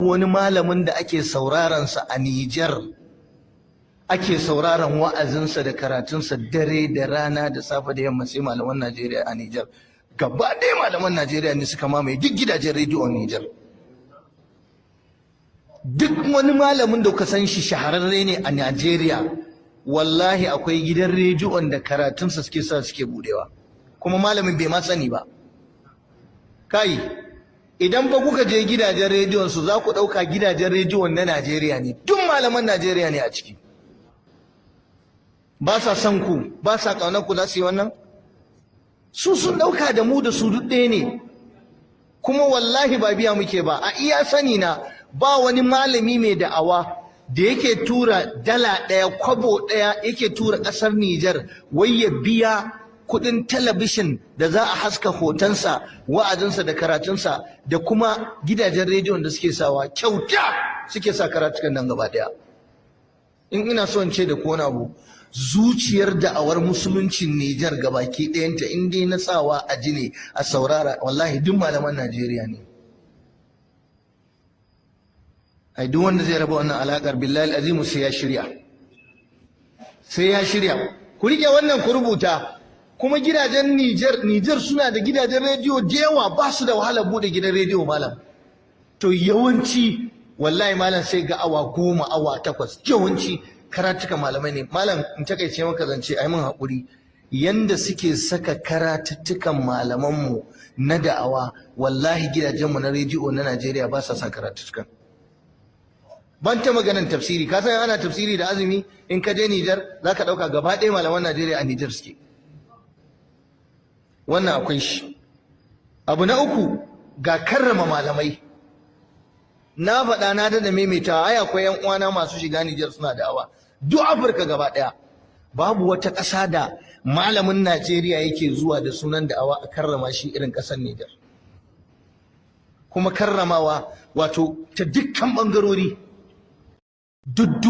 Wani malamin da ake sauraron sa a Nijar, ake sauraron wa'azinsa da karatunsa dare da rana da safe da yamma, sai malaman Najeriya a Nijar. Gaba ɗaya malaman Najeriya ne suka mamaye duk gidajen rediyon Nijar. Duk wani malamin da kuka san shi shahararre ne a Najeriya, wallahi akwai gidan rediyon da karatunsa suke sa suke budewa, kuma malamin bai ma sani ba. Kai, idan ba kuka je gidajen rediyon su, za ku ɗauka gidajen rediyon na Najeriya ne. Duk malaman Najeriya ne a ciki. Ba sa son ku, ba sa ƙaunar ku, za su yi wannan? Su sun ɗauka da mu da su duk ɗaya ne. Kuma wallahi ba biya muke ba. A iya sani na, ba wani malami mai da'awa da yake tura dala ɗaya, kwabo ɗaya, yake tura ƙasar Nijar wai ya biya kuɗin talabishin da za a haska hotonsa, wa'azinsa da karatunsa, da kuma gidajen rediyon da suke sawa. Kyauta suke sa karatukan nan gaba ɗaya. In ina so in ce da wani abu, zuciyar da'awar musuluncin Nijar gabaki ɗayanta, in dai na sawa a ji ne a saurara, wallahi duk malaman Najeriya ne. Ai duk wanda zai raba wannan alakar, billahi azimu sai ya shirya, sai ya shirya. Ku rike wannan, ku rubuta. Kuma gidajen Nijar, Nijar suna da gidajen rediyo da yawa, ba su da wahalar bude gidan rediyo, malam. To yawanci wallahi malam sai ga awa 10, awa 8, yawanci karatuka malamai ne. Malam, in takaice maka zance, ai mun haƙuri. Yanda suke saka karatuttukan malamanmu na da'awa, wallahi gidajenmu na rediyo na Najeriya ba sa sa karatuttukan. Ban ta maganan tafsiri, ka san ana tafsiri da azumi, in ka je Nijar za ka ɗauka gaba ɗaya malaman Najeriya a Nijar suke. Wannan akwai shi. Abu na uku, ga karrama malamai. Na faɗa, na da maimaitawa, ai akwai yan uwana masu shiga Nijar suna da'awa. Duk Afirka gaba ɗaya babu wata ƙasa da malamin Najeriya yake zuwa da sunan da'awa a karrama shi irin ƙasar Nijar. Kuma karramawa wato ta dukkan ɓangarori. Duk